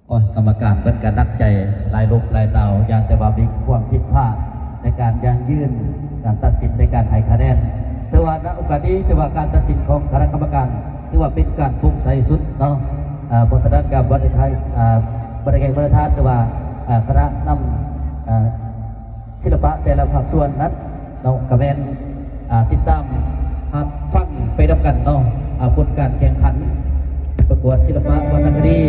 ໂອ້ຍ ກຳມະການເພິ່ນກໍໜັກໃຈຫຼາຍລົບຫຼາຍຕາວ ຢ້ານແຕ່ວ່າມີຄວາມຜິດພາດໃນການຢັ້ງຢືນການຕັດສິນໃນການໃຫ້ຄະແນນ. ແຕ່ວ່າໃນໂອກາດນີ້ ຖືວ່າການຕັດສິນຂອງຄະນະກຳມະການ ຖືວ່າເປັນການໂປ່ງໃສສຸດເນາະ. ເອີ ເພາະສະນັ້ນກໍບໍ່ໄດ້ໃຫ້ ເອີ ບໍ່ໄດ້ແຂ່ງບໍ່ໄດ້ທານ ແຕ່ວ່າ ເອີ ຄະນະນຳ ເອີ ສິລະປະແຕ່ລະພາກສ່ວນນັ້ນເນາະ ກໍແມ່ນ ອ່າ ຕິດຕາມຮັບຟັງໄປນຳກັນເນາະ ອ່າ ຜົນການແຂ່ງຂັນປະກວດສິລະປະວັນນະຄະດີ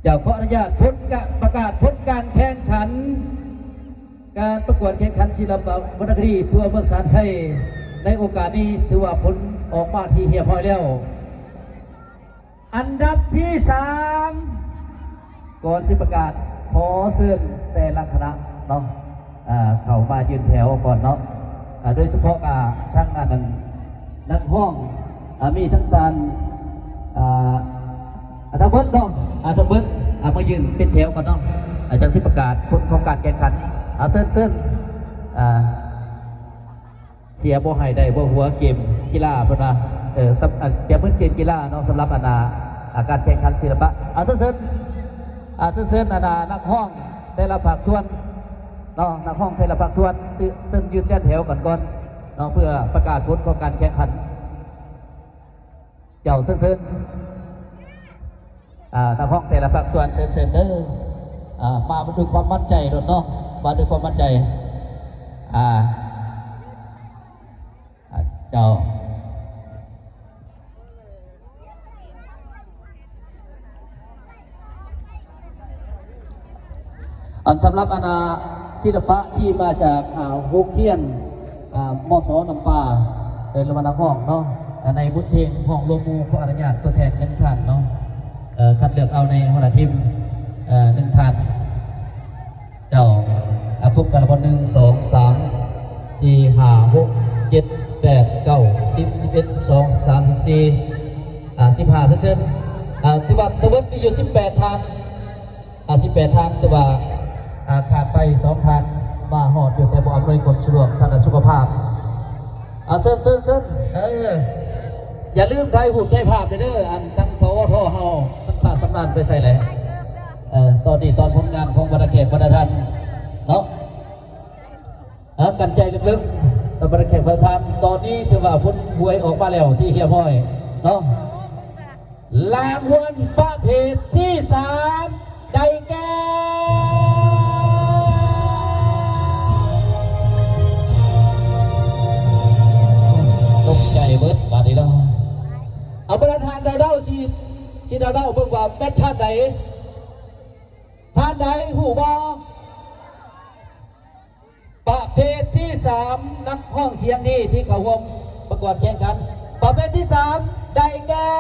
ຈະຂໍອະນຸຍາດຜົນກະ ປະກາດຜົນການແຂ່ງຂັນ ການປະກວດແຂ່ງຂັນສິລະປະວັນນະຄະດີທົ່ວເມືອງສານໄຊ ໃນໂອກາດນີ້ ຖືວ່າຜົນອອກມາທີ່ຮຽບຮ້ອຍແລ້ວ. ອັນດັບທີສາມ ກ່ອນຊິປະກາດ ຂໍເຊີນແຕ່ລະຄະນະເນາະ ເຂົ້າມາຢືນແຖວກ່ອນເນາະ ໂດຍສະເພາະ ອ່າ ທາງ ອັນນັ້ນ ນັກຮ້ອງ ອ່າ ມີທັງທ່ານ ອ່າ ອາ ທັງເບິດເນາະ ອາ ທັງເບິດ ອາ ມາຢືນເປັນແຖວກ່ອນເນາະ ອາ ຈັ່ງຊິປະກາດຜົນຂອງການແຂ່ງຂັນ ອາ ເຊີນ ເຊີນ ອາ ເສຍບໍ່ໃຫ້ໄດ້ບໍ່ຫົວເກມກິລາເພິ່ນວ່າ ເອີ ສຳ ອາ ຈະເໝືອນເກມກິລາເນາະ ສຳລັບ ອັນ ອາ ອາ ການແຂ່ງຂັນສິລະປະ ອາ ເຊີນ ເຊີນ ອາ ເຊີນ ເຊີນ ອັນ ອາ ນັກຮ້ອງແຕ່ລະພາກສ່ວນເນາະ ນັກຮ້ອງແຕ່ລະພາກສ່ວນ ເຊີນ ເຊີນຢືນຈັດແຖວກັນກ່ອນເນາະ ເພື່ອປະກາດຜົນຂອງການແຂ່ງຂັນ. ເຈົ້າ ເຊີນ ເຊີນ ອ່າ ນັກຮ້ອງແຕ່ລະພາກສ່ວນ ເຊີນ ເຊີນເດີ ອ່າ ມາດ້ວຍຄວາມໝັ້ນໃຈໂລດເນາະ ມາດ້ວຍຄວາມໝັ້ນໃຈ ອ່າ ອ່າ ເຈົ້າ. ອັນ ສຳລັບ ອັນ ອາ ສິລະປະທີ່ມາຈາກ ອາ ໂຮງຮຽນ ອາ ມສ ນ້ຳປາ ເອີ້ນວ່ານັກຮ້ອງເນາະ ໃນບົດເພງຮ້ອງລວມໝູ່ ຂໍອະນຸຍາດຕົວແທນໜຶ່ງທ່ານເນາະ ເອີ ຄັດເລືອກເອົາໃນຫົວໜ້າທີມ ເອີ ໜຶ່ງທ່ານ ເຈົ້າ ອາ ພົບກັນລະບໍ່ ໜຶ່ງ ສອງ ສາມ ສີ່ ຫ້າ ຫົກ ເຈັດ ແປດ ເກົ້າ ສິບ ສິບເອັດ ສິບສອງ ສິບສາມ ສິບສີ່ ອາ ສິບຫ້າ ເຊີນ ອາ ຖືວ່າທັງໝົດມີຢູ່ສິບແປດທ່ານ ອາ ສິບແປດທ່ານ ແຕ່ວ່າ ອາ ຂາດໄປສອງທ່ານ ມາຮອດຢູ່ ແຕ່ບໍ່ອຳນວຍຄວາມສະດວກທາງດ້ານສຸຂະພາບ ອາ ເຊີນ ເຊີນ ເຊີນ ເອີ ຢ່າລືມຖ່າຍຮູບຖ່າຍພາບເດີ ອັນ ທັງ ທວທ ເຮົາ ທັງທ່ານຊຳນານໄປໃສແລ້ວ ເອີ ຕອນນີ້ຕອນຜົນງານຂອງບັນດາແຂກບັນດາທ່ານເນາະ ເອົາ ກັ້ນໃຈເລິກໆ ຕອນບັນດາແຂກບັນດາທ່ານ ຕອນນີ້ຖືວ່າຜົນຫວຍອອກມາແລ້ວທີ່ຮຽບຮ້ອຍເນາະ. ລາງວັນປະເພດທີສາມ ໄດ້ແກ່ ຕົກໃຈເບິດບາດນີ້ເນາະ ເອົາ ບັນດາທ່ານເດົາໆ ຊິ ຊິເດົາໆ ເບິ່ງວ່າແມ່ນທ່ານໃດ ທ່ານໃດຮູ້ບໍ່? ປະເພດທີສາມ ນັກຮ້ອງສຽງດີທີ່ເຂົ້າຮ່ວມປະກວດແຂ່ງຂັນ ປະເພດທີສາມ ໄດ້ແກ່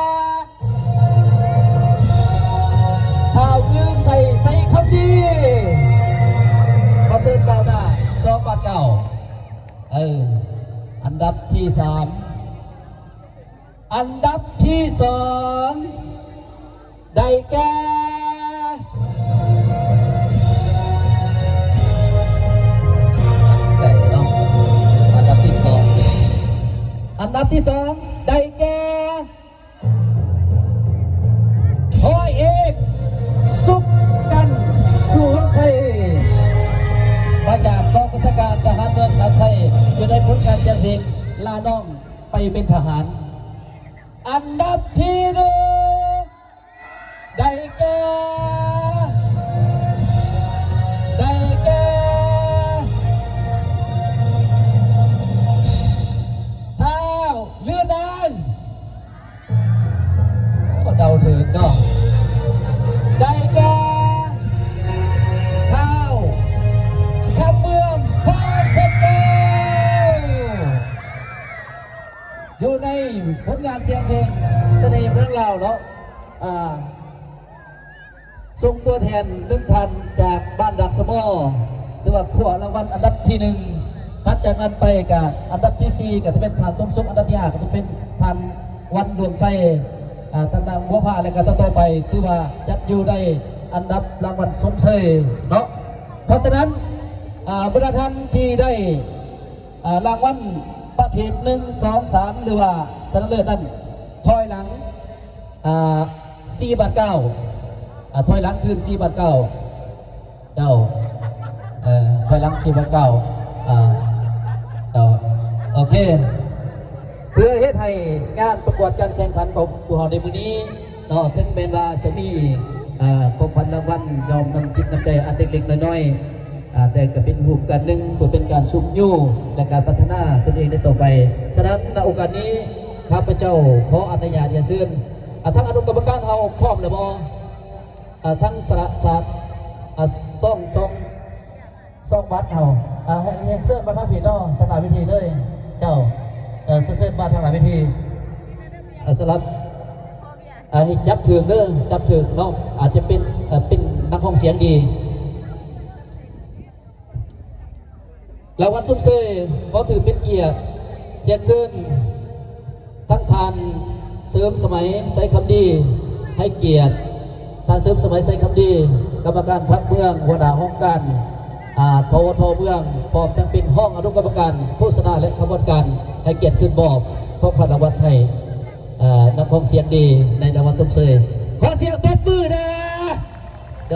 ທ້າວອື່ນໄຊ ໄຊຄຳດີ ຂໍເຊີນບ່າວໜ້າ ສອງບາດເກົ້າ ເອີ ອັນດັບທີສາມ ອັນດັບທີສອງ ໄດ້ແກ່ ໄດ້ເນາະ ອັນດັບທີສອງ ອັນດັບທີສອງ ໄດ້ແກ່ ຮ້ອຍເອກ ສຸກກັນ ສຸວົນໄຊ ມາຈາກກອງບັນຊາການທະຫານເມືອງສານໄຊ ຢູ່ໃນຜົນງານຈັ່ງເພງ ລານ້ອງໄປເປັນທະຫານ. ອັນດັບທີໜຶ່ງ ໄດ້ແກ່ ໄດ້ແກ່ ທ້າວ ຫຼືນາງ ກໍເດົາຖືກເນາະ ໄດ້ແກ່ ທ້າວ ຄຳເມືອງ ພານເພັດແກ້ວ. ຢູ່ໃນຜົນງານສຽງເພງສະເໜ່ເມືອງລາວເນາະ ອ່າ ສົ່ງຕົວແທນໜຶ່ງທ່ານຈາກບ້ານດາກສະມໍ ຖືວ່າຄວ້າລາງວັນອັນດັບທີໜຶ່ງ ຖັດຈາກນັ້ນໄປກະອັນດັບທີສີ່ ກະຈະເປັນທ່ານສົມສຸກ ອັນດັບທີຫ້າ ກະຈະເປັນທ່ານວັນດວງໄຊ ອ່າ ທ່ານນາງບົວຜາ ແລະກະຕໍ່ໆໄປ ຖືວ່າຈະຢູ່ໃນອັນດັບລາງວັນຊົມເຊີຍເນາະ. ເພາະສະນັ້ນ ອ່າ ບັນດາທ່ານທີ່ໄດ້ ອ່າ ລາງວັນປະ ເຂດ ໜຶ່ງ ສອງ ສາມ ຫຼືວ່າຊະນະເລີດນັ້ນ ຖອຍຫຼັງ ອ່າ ສີ່ບາດກ້າວ ອ່າ ຖອຍຫຼັງຄືນ ສີ່ບາດກ້າວ ເຈົ້າ ເອີ ຖອຍຫຼັງ ສີ່ບາດກ້າວ ອ່າ ເຈົ້າ ໂອເຄ ເພື່ອເຮັດໃຫ້ງານປະກວດການແຂ່ງຂັນຂອງພວກເຮົາໃນມື້ນີ້ ເນາະ ເຖິງແມ່ນວ່າຈະມີ ເອີ ຂອງຂວັນລາງວັນ ຍອມນຳຈິດນຳໃຈອັນເລັກໆນ້ອຍໆ ອາ ແຕ່ກໍເປັນຮູບການໜຶ່ງ ເພື່ອເປັນການຊຸກຍູ້ ແລະ ການພັດທະນາຕົນເອງໃນຕໍ່ໄປ. ສະນັ້ນ ນະໂອກາດນີ້ ຂ້າພະເຈົ້າຂໍອະນຸຍາດຮຽນເຊີນ ອາ ທາງອະນຸກຳມະການເຮົາພ້ອມແລ້ວບໍ່? ອາ ທັງສະຫຼະສາດ ອາ ຊ່ອງ ຊ່ອງ ຊ່ອງບັດເຮົາ ອາ ໃຫ້ ໃຫ້ເຊີນມາທາງພີ້ເນາະ ທາງໜ້າເວທີເລີຍ ເຈົ້າ ເອີ ເຊີນ ເຊີນມາທາງໜ້າເວທີ ອາ ສຳລັບ ອາ ໃຫ້ຈັບຖືກເດີ ຈັບຖືກເນາະ ອາດຈະເປັນ ເປັນນັກຮ້ອງສຽງດີ. ລາງວັນຊົມເຊີຍ ຂໍຖືເປັນກຽດຮຽນເຊີນ ທັງທ່ານເສີມສະໄໝ ໄຊຄຳດີ ໃຫ້ກຽດທ່ານເສີມສະໄໝ ໄຊຄຳດີ ກຳມະການພັກເມືອງ ຫົວໜ້າຫ້ອງການ ອາ ທວທ ເມືອງ ພ້ອມທັງເປັນຮອງອະນຸກຳມະການໂຄສະນາ ແລະ ຂະບວນການ ໃຫ້ກຽດຂຶ້ນມອບຂອງຂວັນລາງວັນໃຫ້ ເອີ ນັກຮ້ອງສຽງດີໃນລາງວັນຊົມເຊີຍ ຂໍສຽງຕົບມືແດ່ ໂດ.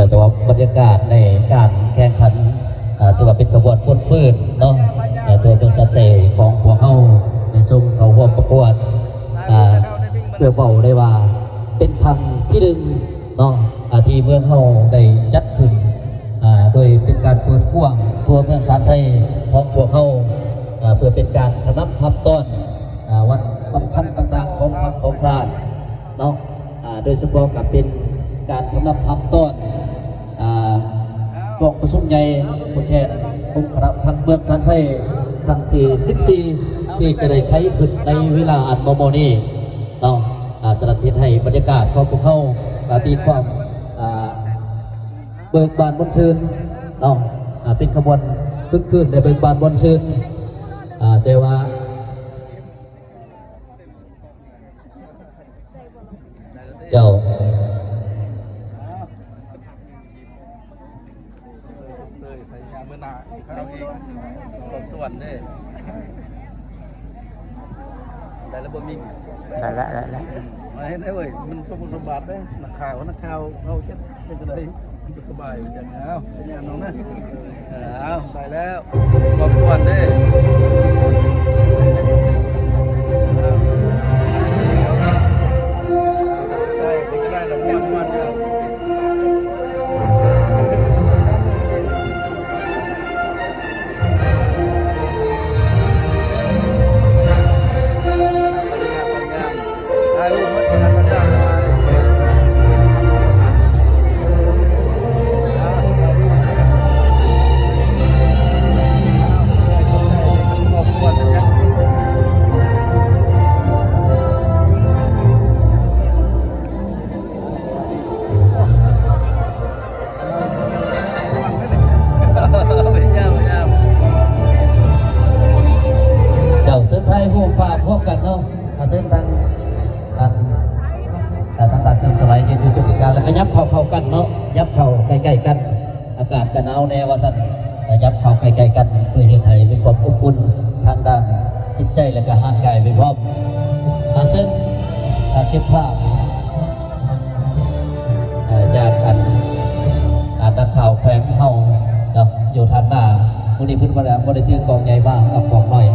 ແຕ່ວ່າບັນຍາກາດໃນການແຂ່ງຂັນ ເອີ ຖືວ່າເປັນຂະບວນຟົດຟື້ນເນາະ ເອີ ທົ່ວເມືອງສານໄຊຂອງພວກເຮົາ ໄດ້ສົ່ງເຂົ້າຮ່ວມປະກວດ ເອີ ເກືອບເວົ້າໄດ້ວ່າເປັນຄັ້ງທີໜຶ່ງເນາະ ເອີ ທີ່ເມືອງເຮົາໄດ້ຈັດຂຶ້ນ ເອີ ໂດຍເປັນການເປີດກວ້າງທົ່ວເມືອງສານໄຊຂອງພວກເຮົາ ເອີ ເພື່ອເປັນການຂະໜັບຮັບຕ້ອນ ເອີ ວັນສຳຄັນຕ່າງໆຂອງພັກຂອງຊາດເນາະ ອາ ໂດຍສະເພາະກໍເປັນການຕ້ອນຮັບຮັບຕ້ອນ ອາ ກອງປະຊຸມໃຫຍ່ ຜູ້ແທນອົງຄະນະພັກເມືອງສານໄຊຄັ້ງທີສິບສີ່ ທີ່ຈະໄດ້ໄຂຂຶ້ນໃນເວລາອັນມໍ່ໆນີ້ເນາະ ອາ ສະນັ້ນເຮັດໃຫ້ບັນຍາກາດຂອງພວກເຮົາ ອາ ມີຄວາມ ອາ ເບີກບານມ່ວນຊື່ນເນາະ ອາ ເປັນຂະບວນຄຶກຄື້ນ ແລະ ເບີກບານມ່ວນຊື່ນ ອາ ແຕ່ວ່າ ເຈົ້າ ມື້ໜ້າເອົາອີກ ຄອບສວນເດ້ ໄດ້ແລ້ວບໍ່ມິງ ໄດ້ແລ້ວ ໄດ້ແລ້ວ ອືມ ມາເຮັດໄດ້ເວີຍ ມັນສົມບຸນສົມບັດເດ້ ນັກຂ່າວ ນັກຂ່າວເຮົາຈະເປັນຈັ່ງໃດ ມັນກໍສະບາຍຄືກັນ ເອົາ ເປັນຫຍັງນ້ອງນະ ເອີ ເອົາ ໄດ້ແລ້ວ ຄອບສວນເດ້ ເອົາ ໃສ່ ເພິ່ນກໍໄດ້ລະ ມ່ວນໆ ເອົາ. ເຈົ້າ ເຊີນຖ່າຍຮູບພາບຮ່ວມກັນເນາະ ເຊີນທາງ ທ່ານ ເອີ ທາງດ້ານເຊີນສະໄໝ ຢືນຢູ່ຈຸດກາງ ແລ້ວກໍຫຍັບເຂົ້າ ເຂົ້າກັນເນາະ ຫຍັບເຂົ້າໃກ້ໆກັນ ອາກາດກໍໜາວແດ່ວ່າຊັ້ນ ກໍຫຍັບເຂົ້າໃກ້ໆກັນ ເພື່ອເຮັດໃຫ້ມີຄວາມອົບອຸ່ນທາງດ້ານຈິດໃຈ ແລະກະຮ່າງກາຍໄປພ້ອມ. ອາ ເຊີນ ອາ ເກັບພາບ ອາ ຈາກອັນ ອາ ນັກຂ່າວແຂວງເຮົາເນາະ ຢູ່ ມື້ນີ້ເພິ່ນບໍ່ໄດ້ ບໍ່ໄດ້ຖືກອງໃຫຍ່ມາ ເອົາອງນ້ອຍ.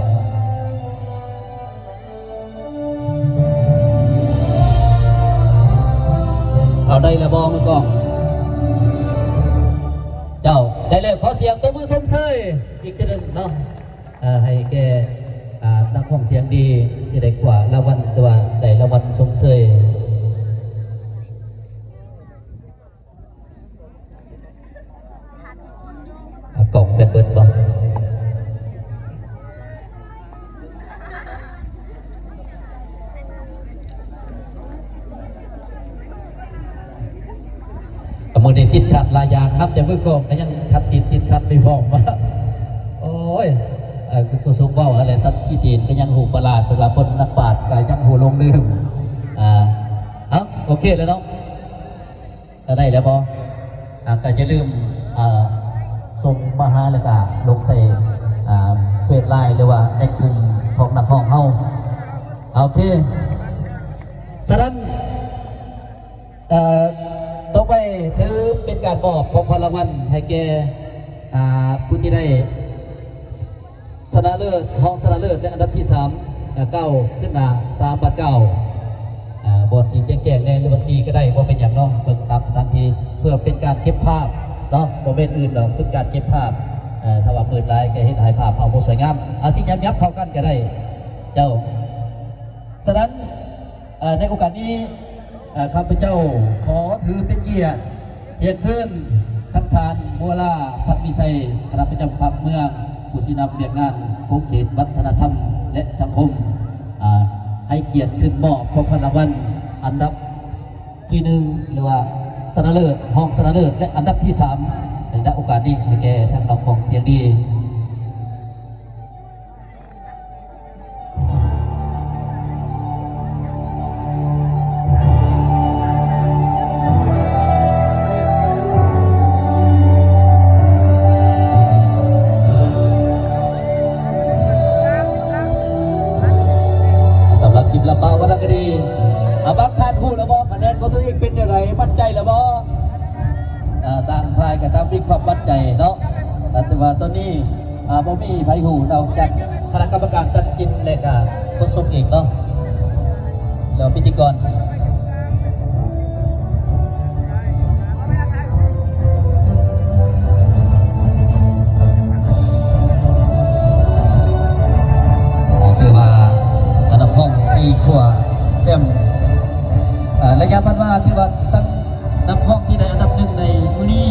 ເອົາ ໄດ້ແລ້ວບໍ່ ມືກອງ? ເຈົ້າ ໄດ້ແລ້ວ. ຂໍສຽງຕົບມືຊົມເຊີຍອີກເທື່ອໜຶ່ງເນາະ ເອີ ໃຫ້ແກ່ ອ່າ ນັກຮ້ອງສຽງດີ ທີ່ໄດ້ຄວ້າລາງວັນ ຫຼືວ່າໄດ້ລາງວັນຊົມເຊີຍ. ອາ ກ້ອງແມ່ນເບິດບໍ່? ມື້ນີ້ຕິດຂັດຫຼາຍຢ່າງ ນັບແຕ່ມືກ້ອງກໍຍັງຂັດ ຕິດ ຕິດຂັດໄປພ້ອມ. ໂອ້ຍ ເອີ ຄືຄູສົມເວົ້າຫັ້ນແຫຼະ ສັດຊີຕີນກໍຍັງຮູ້ປະຫຼາດ ເພິ່ນວ່າຄົນນັກປາດກໍຍັງຮູ້ຫຼົງລືມ. ອ່າ ເອົ້າ ໂອເຄແລ້ວເນາະ. ກໍໄດ້ແລ້ວບໍ່? ອ່າ ກໍຢ່າລືມ ອ່າ ສົ່ງມາຫາ ແລ້ວກໍລົງໃສ່ ອ່າ ເຟສ LINE ຫຼືວ່າໃນກຸ່ມຂອງນັກຮ້ອງເຮົາ. ໂອເຄ ສະນັ້ນ ເອີ ຕໍ່ໄປຖືເປັນການມອບຂອງຂວັນລາງວັນໃຫ້ແກ່ ອ່າ ຜູ້ທີ່ໄດ້ ຊະນະເລີດ, ຮອງຊະນະເລີດ ແລະ ອັນດັບທີສາມ ເອີ ກ້າວຂຶ້ນໜ້າສາມບາດກ້າວ ເອີ ບ່ອນສີແຈ້ງໆແດ່ ຫຼືວ່າສີກໍໄດ້ ບໍ່ເປັນຫຍັງເນາະ ເບິ່ງຕາມສະຖານທີ່ ເພື່ອເປັນການເກັບພາບເນາະ ບໍ່ແມ່ນອື່ນດອກ ເປັນການເກັບພາບ. ເອີ ຖ້າວ່າມືດຫຼາຍກໍເຮັດໃຫ້ພາບເຮົາບໍ່ສວຍງາມ. ອາ ຊິຫຍັບໆເຂົ້າກັນກໍໄດ້ເຈົ້າ. ສະນັ້ນ ເອີ ໃນໂອກາດນີ້ ເອີ ຂ້າພະເຈົ້າຂໍຖືເປັນກຽດຮຽນເຊີນທ່ານ ທ່ານ ບົວລາ ພັດມີໄຊ ຄະນະປະຈຳພັກເມືອງ ຜູ້ຊີ້ນຳວຽກງານຂົງເຂດວັດທະນະທຳ ແລະ ສັງຄົມ ອາ ໃຫ້ກຽດຂຶ້ນມອບຂອງຂວັນລາງວັນອັນດັບທີໜຶ່ງ ຫຼືວ່າຊະນະເລີດ, ຮອງຊະນະເລີດ ແລະ ອັນດັບທີສາມ ໃນໂອກາດນີ້ໃຫ້ແກ່ທາງນ້ອງຂອງສຽງດີ. ສຳລັບສິລະປະວັນນະຄະດີ ອາ ບາງທ່ານຮູ້ແລ້ວບໍ່? ຄະແນນຂອງຕົວເອງເປັນແນວໃດ? ໝັ້ນໃຈແລ້ວບໍ່? ອາ ຕ່າງຝ່າຍກໍຕ່າງມີຄວາມໝັ້ນໃຈເນາະ ແຕ່ວ່າຕອນນີ້ ອາ ບໍ່ມີໃຜຮູ້ນອກຈາກຄະນະກຳມະການຕັດສິນ ແລະກະຜູ້ຊົມອີກເນາະ ແລ້ວພິທີກອນ ອາ ຖືວ່າອັນດັບຮອງທີ່ຄວ້າແຊມ ອາ ໄລຍະຜ່ານມາ ຖືວ່າຕັ້ງ ນັກຮ້ອງທີ່ໄດ້ອັນດັບໜຶ່ງໃນມື້ນີ້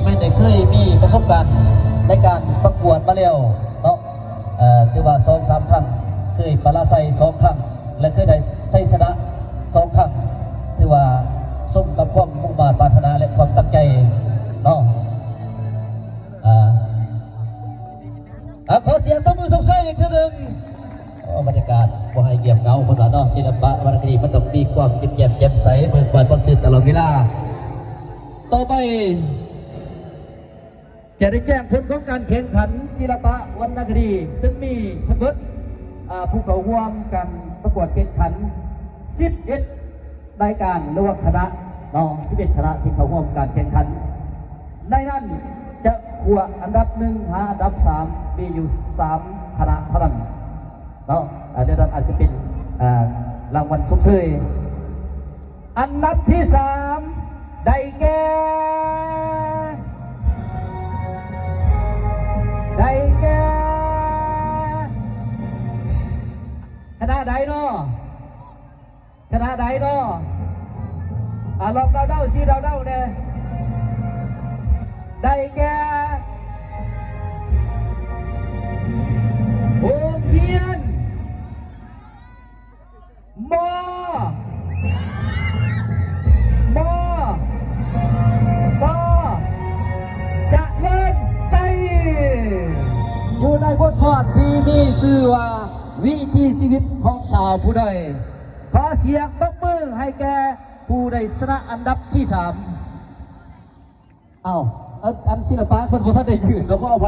ແມ່ນໄດ້ເຄີຍມີປະສົບການໃນການປະກວດມາແລ້ວເນາະ ເອີ ຖືວ່າສອງສາມຄັ້ງ ເຄີຍປະລາໄຊສອງຄັ້ງ ແລະ ເຄີຍໄດ້ໄຊຊະນະສອງຄັ້ງ ຖືວ່າສົມກັບຄວາມມຸ່ງມາດປາດຖະໜາ ແລະ ຄວາມຕັ້ງໃຈເນາະ ອາ ອາ ຂໍສຽງຕົບມືຊົມເຊີຍອີກເທື່ອໜຶ່ງ. ໂອ້ ບັນຍາກາດບໍ່ໃຫ້ງຽບເຫງົາ ເພິ່ນວ່າເນາະ ສິລະປະວັນນະຄະດີມັນຕ້ອງມີຄວາມຍິ້ມແຍ້ມແຈ່ມໃສ ເບີກບານບານຊື່ນຕະຫຼອດເວລາ. ຕໍ່ໄປຈະໄດ້ແຈ້ງຜົນຂອງການແຂ່ງຂັນສິລະປະວັນນະຄະດີ ເຊິ່ງມີທັງເບິດ ອາ ຜູ້ເຂົ້າຮ່ວມການປະກວດແຂ່ງຂັນ ສິບເອັດ ລາຍການ ຫຼືວ່າຄະນະເນາະ ສິບເອັດຄະນະທີ່ເຂົ້າຮ່ວມການແຂ່ງຂັນ. ໃນນັ້ນຈະຄວ້າອັນດັບໜຶ່ງຫາອັນດັບສາມ ມີຢູ່ສາມຄະນະເທົ່ານັ້ນເນາະ. ອາ ໃນນັ້ນອາດຈະເປັນ ອາ ລາງວັນຊົມເຊີຍ. ອັນດັບທີສາມ ໄດ້ແກ່ ໄດ້ແກ່ ຄະນະໃດເນາະ? ຄະນະໃດເນາະ? ອາ ລອງເດົາໆ ຊີ້ເດົາໆແດ່. ໄດ້ແກ່ ໂຮງຮຽນ ມ ມ ມ ຈະເລີນໄຊ ຢູ່ໃນບົດຮອນທີ່ມີຊື່ວ່າ ວິຖີຊີວິດຂອງສາວຜູ້ໃດ. ຂໍສຽງຕົບມືໃຫ້ແກ່ຜູ້ໄດ້ຊະນະອັນດັບທີສາມ. ອ້າວ ອັນ ອັນສິລະປະເພິ່ນບໍ່ທັນໄດ້ຍື່ນເນາະ ຂໍອະໄພ.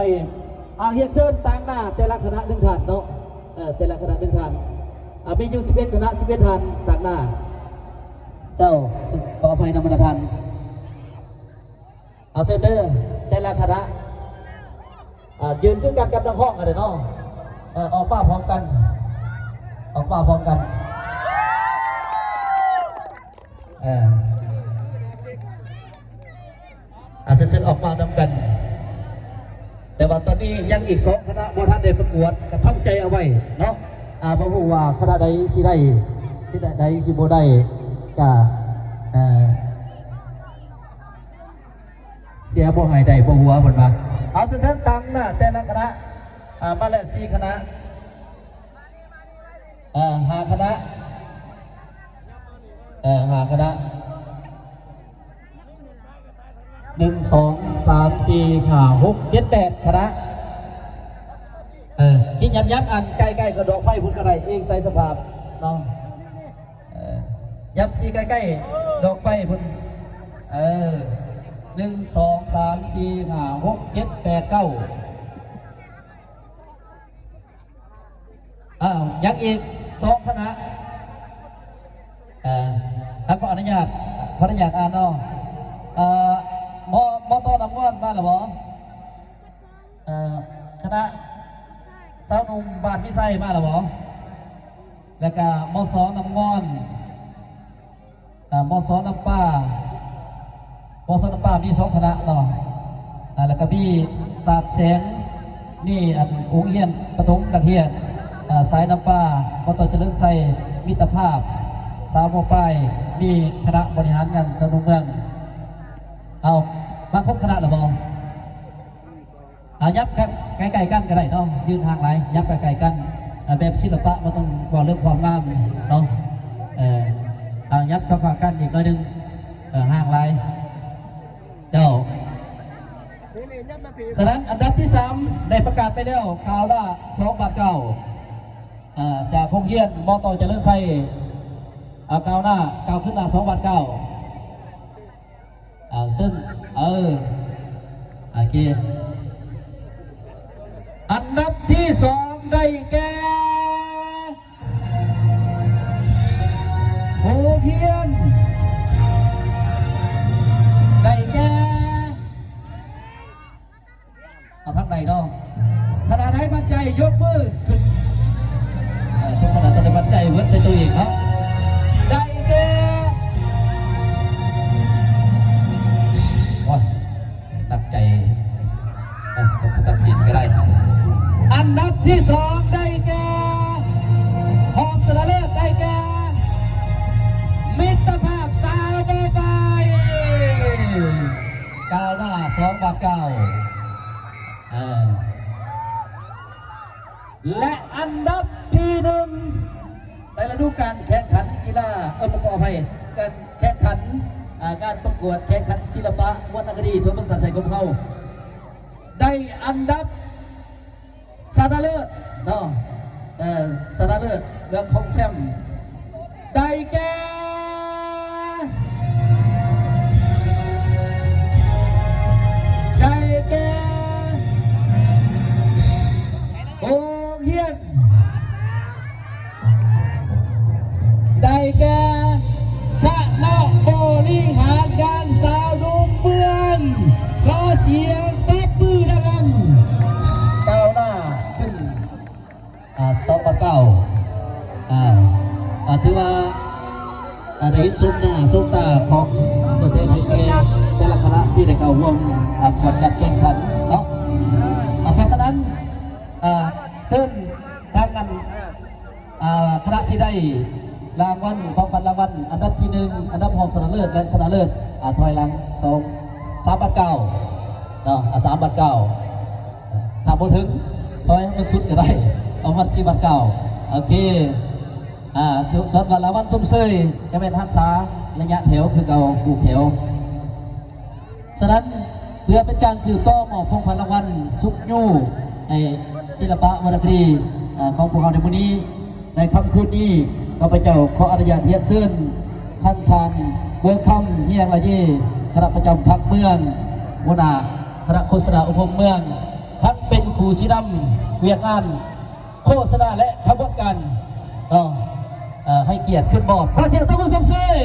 ອາ ຮຽນເຊີນຕາງໜ້າແຕ່ລະຄະນະໜຶ່ງທ່ານເນາະ ເອີ ແຕ່ລະຄະນະໜຶ່ງທ່ານ. ອາ ມີຢູ່ສິບເອັດຄະນະ ສິບເອັດທ່ານຕາງໜ້າ. ເຈົ້າ ຂໍອະໄພນຳບັນດາທ່ານ. ເອົາ ເຊີນເດີ ແຕ່ລະຄະນະ. ອ່າ ຢືນຄືກັນກັບນັກຮ້ອງຫັ້ນແຫຼະເນາະ. ເອີ ອອກມາພ້ອມກັນ ອອກມາພ້ອມກັນ ເອີ ອ່າ ເຊີນ ເຊີນອອກມານຳກັນ. ແຕ່ວ່າຕອນນີ້ຍັງອີກສອງຄະນະບໍ່ທັນໄດ້ປະກວດ ກໍທຳໃຈເອົາໄວ້ເນາະ. ອ່າ ບໍ່ຮູ້ວ່າຄະນະໃດຊິໄດ້ ຄະນະໃດຊິບໍ່ໄດ້ ກະ ເອີ ເສຍບໍ່ໃຫ້ໄດ້ບໍ່ຫົວ ເພິ່ນວ່າ. ເອົາ ເຊີນ ເຊີນຕາງໜ້າແຕ່ລະຄະນະ ອ່າ ມາແລ້ວສີ່ຄະນະ ເອີ ຫ້າຄະນະ ເອີ ຫ້າຄະນະ ໜຶ່ງ ສອງ ສາມ ສີ່ ຫ້າ ຫົກ ເຈັດ ແປດຄະນະ. ເອີ ຊິຫຍັບໆ ອັນໃກ້ໆ ກັບດອກໄຟພຸ້ນກໍໄດ້ ອີງໃສ່ສະພາບເນາະ. ເອີ ຫຍັບຊິໃກ້ໆ ດອກໄຟພຸ້ນ. ເອີ ໜຶ່ງ ສອງ ສາມ ສີ່ ຫ້າ ຫົກ ເຈັດ ແປດ ເກົ້າ. ອ້າວ ຍັງອີກສອງຄະນະ. ເອີ ຂໍອະນຸຍາດ ຂໍອະນຸຍາດອ່ານເນາະ. ເອີ ມ ມຕ ນ້ຳງອນມາແລ້ວບໍ່? ເອີ ຄະນະຊາວໜຸ່ມບ້ານມີໄຊມາແລ້ວບໍ່? ແລ້ວກະ ມສ ນ້ຳງອນ ອ່າ ມສ ນ້ຳປາ ມສ ນ້ຳປາມີສອງຄະນະເນາະ. ອ່າ ແລ້ວກະມີຕາດແສງ ມີອັນໂຮງຮຽນປະຖົມນັກຮຽນ ອ່າ ສາຍນ້ຳປາ ມຕ ຈະເລີນໄຊ ມິດຕະພາບ ສາວ ມ.ປາຍ ມີຄະນະບໍລິຫານງານຊາວໜຸ່ມເມືອງ. ເອົາ ມາຄົບຄະນະແລ້ວບໍ່? ອ່າ ຫຍັບໃກ້ໆ ກັນກໍໄດ້ເນາະ ຢືນຫ່າງຫຼາຍ ຫຍັບໃກ້ໆ ກັນ. ອ່າ ແບບສິລະປະບໍ່ຕ້ອງເວົ້າເລື່ອງຄວາມງາມເນາະ. ເອີ ເອົາ ຫຍັບເຂົ້າຫາກັນອີກໜ້ອຍໜຶ່ງ ເອີ ຫ່າງຫຼາຍ. ເຈົ້າ ສະນັ້ນ ອັນດັບທີສາມ ໄດ້ປະກາດໄປແລ້ວ ກ້າວໜ້າສອງບາດເກົ້າ ເອີ ຈາກໂຮງຮຽນ ມ.ຕ ຈະເລີນໄຊ ເອົາ ກ້າວໜ້າ ກ້າວຂຶ້ນໜ້າສອງບາດເກົ້າ. ອ່າ ເຊິ່ງ ເອີ ໂອເຄ ອັນດັບທີສອງໄດ້ແກ່ ໂຮງຮຽນ ໄດ້ແກ່ ເອົາທາງໃດເນາະ? ຄະນະໃດໝັ້ນໃຈຍົກມືຂຶ້ນ. ເອີ ທຸກຄະນະຕ້ອງໄດ້ໝັ້ນໃຈເບິດໃນຕົວເອງເນາະ. ໄດ້ແກ່ ໂອ້ຍ ຕັ້ງໃຈ ເອີ ຕ້ອງຕັດສິນກໍໄດ້. ອັນດັບທີສອງໄດ້ແກ່ ຮອງຊະນະເລີດໄດ້ແກ່ ມິດຕະພາບຊາວ ມ.ປາຍ ກ້າວໜ້າສອງບາດເກົ້າ. ເອີ ແລະ ອັນດັບທີໜຶ່ງ ໃນລະດູການແຂ່ງຂັນກິລາ ເອີ ຂໍອະໄພ ການແຂ່ງຂັນ ອ່າ ການປະກວດແຂ່ງຂັນສິລະປະວັນນະຄະດີທົ່ວເມືອງສານໄຊຂອງເຮົາ ໄດ້ອັນດັບຊະນະເລີດເນາະ ເອີ ຊະນະເລີດ ແລະ ຄອງແຊ້ມ ໄດ້ແກ່ ໄດ້ແກ່ ໂຮງຮຽນ ໄດ້ແກ່ ຄະນະບໍລິຫານງານຊາວໜຸ່ມເມືອງ ຂໍສຽງຕົບມືດັງໆ ກ້າວໜ້າຂຶ້ນ ອ່າ ສອງບາດເກົ້າ ອ່າ ອ່າ ຖືວ່າ ອ່າ ໄດ້ເຫັນຊົມໜ້າຊົມຕາຂອງຕົວແທນໃຫ້ແກ່ແຕ່ລະຄະນະທີ່ໄດ້ເຂົ້າຮ່ວມ ອ່າ ປະກວດການແຂ່ງຂັນເນາະ. ອ່າ ເພາະສະນັ້ນ ອ່າ ເຊີນທາງນັ້ນ ອ່າ ຄະນະທີ່ໄດ້ລາງວັນ ຂອງຂວັນລາງວັນ ອັນດັບທີໜຶ່ງ ອັນດັບຮອງຊະນະເລີດ ແລະ ຊະນະເລີດ ອ່າ ຖອຍຫຼັງສອງ ສາມບາດເກົ້າເນາະ ອ່າ ສາມບາດເກົ້າ ຖ້າບໍ່ເຖິງ ຖອຍໃຫ້ມັນສຸດກໍໄດ້ ປະມານສີ່ບາດເກົ້າ. ໂອເຄ ອ່າ ສ່ວນວ່າລາງວັນຊົມເຊີຍ ຈະແມ່ນຮັກສາໄລຍະແຖວຄືເກົ່າ ຜູ້ແຖວ. ສະນັ້ນ ເພື່ອເປັນການສືບຕໍ່ມອບຂອງຂວັນລາງວັນຊຸກຍູ້ໃນສິລະປະວັນນະຄະດີ ເອີ ຂອງພວກເຮົາໃນມື້ນີ້ ໃນຄ່ຳຄືນນີ້ ຂ້າພະເຈົ້າຂໍອະນຸຍາດຮຽນເຊີນທ່ານ ທ່ານ ເວີຄຳ ຮຽງລາເຢ ຄະນະປະຈຳພັກເມືອງ ຫົວໜ້າຄະນະໂຄສະນາອົບຮົມເມືອງ ທັງເປັນຜູ້ຊີ້ນຳວຽກງານໂຄສະນາ ແລະ ຂະບວນການເນາະ ເອີ ໃຫ້ກຽດຂຶ້ນມອບ. ຂໍສຽງຕົບມືຊົມເຊີຍ.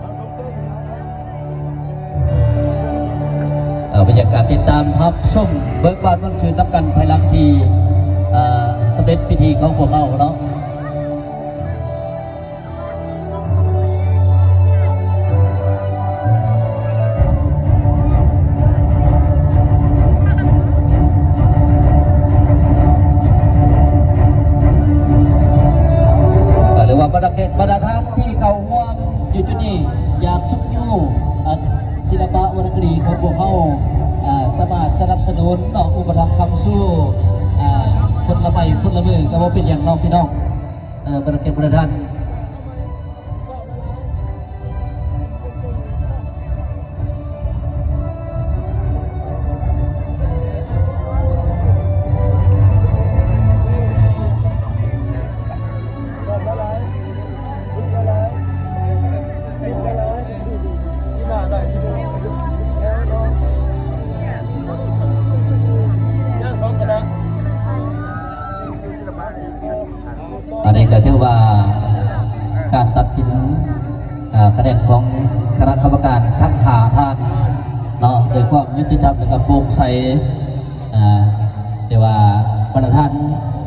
ເອົາ ບັນຍາກາດຕິດຕາມຮັບຊົມເບີກບານມ່ວນຊື່ນນຳກັນ ພາຍຫຼັງທີ່ ເອີ ສຳເລັດພິທີຂອງພວກເຮົາເນາະ. ກໍເລີຍວ່າບັນດາແຂກບັນດາທ່ານທີ່ເຂົ້າຮ່ວມຢູ່ຈຸດນີ້ ຢາກຊຸກຍູ້ ອາ ສິລະປະວັນນະຄະດີຂອງພວກເຮົາ ອາ ສາມາດສະໜັບສະໜູນເນາະ ອຸປະຖຳຄ້ຳຊູ ອາ ຄົນລະໄມ້ຄົນລະມື ກໍບໍ່ເປັນຫຍັງເນາະພີ່ນ້ອງ ເອີ ບໍ່ໄດ້ເກັບບໍ່ໄດ້ທັນ. ອັນນີ້ກໍຖືວ່າການຕັດສິນ ເອີ ຄະແນນຂອງຄະນະກຳມະການທັງຫ້າທ່ານເນາະ ດ້ວຍຄວາມຍຸຕິທຳ ແລະ ກໍໂປ່ງໃສ. ເອີ ແຕ່ວ່າບັນດາທ່ານ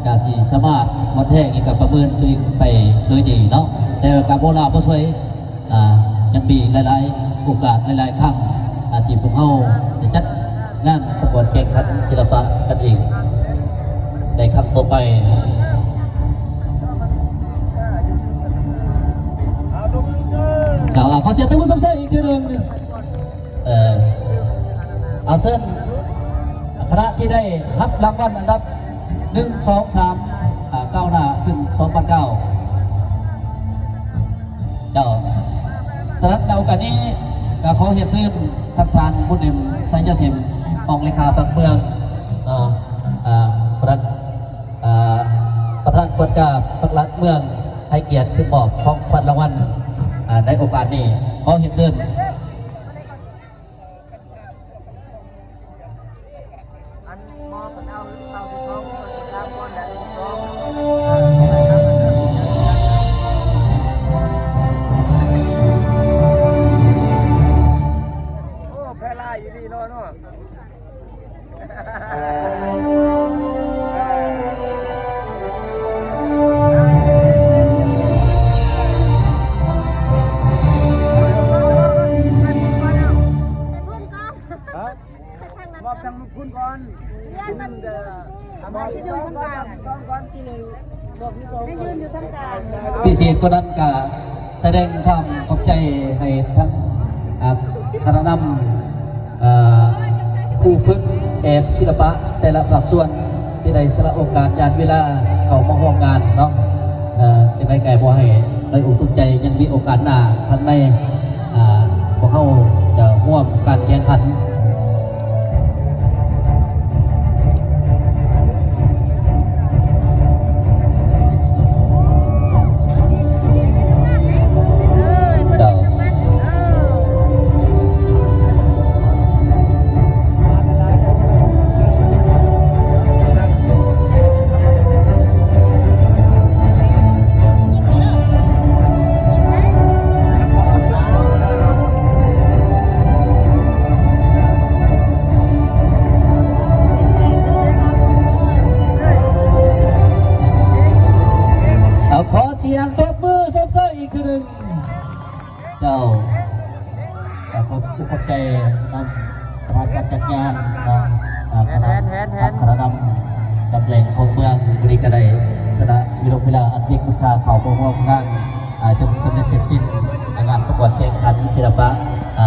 ກໍຊິສາມາດວັດແທງ ແລະ ກໍປະເມີນຕົວເອງໄປໂດຍດີເນາະ ແຕ່ກໍບໍ່ຫຼ້າບໍ່ຊ່ວຍ ອາ ຍັງມີອີກຫຼາຍໆໂອກາດ ຫຼາຍໆຄັ້ງ ອາ ທີ່ພວກເຮົາຈະຈັດງານປະກວດແຂ່ງຂັນສິລະປະກັນອີກໃນຄັ້ງຕໍ່ໄປ. ເອົາ ຂໍສຽງຕົບມືສ່ຳເສີຍອີກເທື່ອໜຶ່ງ. ເອີ ເອົາເຊີນຄະນະທີ່ໄດ້ຮັບລາງວັນອັນດັບໜຶ່ງ ສອງ ສາມ ອາ ກ້າວໜ້າຂຶ້ນສອງພັນເກົ້າ. ເຈົ້າ ສຳລັບໃນໂອກາດນີ້ກໍຂໍຮຽນເຊີນທ່ານ ທ່ານ ບຸນເອັມ ໄຊຍະສິມ ຮອງເລຂາພັກເມືອງເນາະ ອາ ປະທານ ອາ ປະທານກວດກາພັກລັດເມືອງ ໃຫ້ກຽດຂຶ້ນມອບຂອງຂວັນລາງວັນ ອາ ໃນໂອກາດນີ້ ຂໍຮຽນເຊີນ. ອັນມອບເອົາເອົາທີ່ສອງ ສາມຄົນແຫຼະ ທີ່ສອງ ໂອ້ ແພ້ຫຼາຍອີ່ຫຼີເນາະ ເນາະ. ຮະ? ມອບທາງພຸ້ນກ່ອນ ເອົາມອບສອງກ່ອນ ສອງກ່ອນ ທີໜຶ່ງ ມອບທີສອງ ໃຫ້ຢືນຢູ່ທາງກາງ ພິເສດກວ່ານັ້ນກະສະແດງຄວາມຂອບໃຈໃຫ້ທັງ ອາ ຄະນະນຳ ເອີ ຄູຝຶກແອບສິລະປະແຕ່ລະພາກສ່ວນ ທີ່ໄດ້ສະຫຼະໂອກາດຫຍາດເວລາເຂົ້າມາຮ່ວມງານເນາະ ເອີ ຈັ່ງໃດກໍບໍ່ໃຫ້ ໂດຍອົກຕົກໃຈ ຍັງມີໂອກາດໜ້າ ຄັ້ງໃນ ອາ ພວກເຮົາຈະຮ່ວມການແຂ່ງຂັນ. ເຈົ້າ. ເອົາ ຂໍສຽງຕົບມືຊົມເຊີຍອີກເທື່ອໜຶ່ງ. ເຈົ້າ ກໍຂອບ ຂອບໃຈນຳປະທານການຈັດງານເນາະ ອາ ຄະນະ ແມ່ນໆໆ ຄະນະນຳ ນັກແລງຂອງເມືອງ ມື້ນີ້ກໍໄດ້ສະຫຼະເວລາ ເວລາອັນມີຄຸນຄ່າເຂົ້າມາຮ່ວມງານ ອາ ຈົນສຳເລັດເສັດສິ້ນ ອາ ງານປະກວດແຂ່ງຂັນສິລະປະ ອາ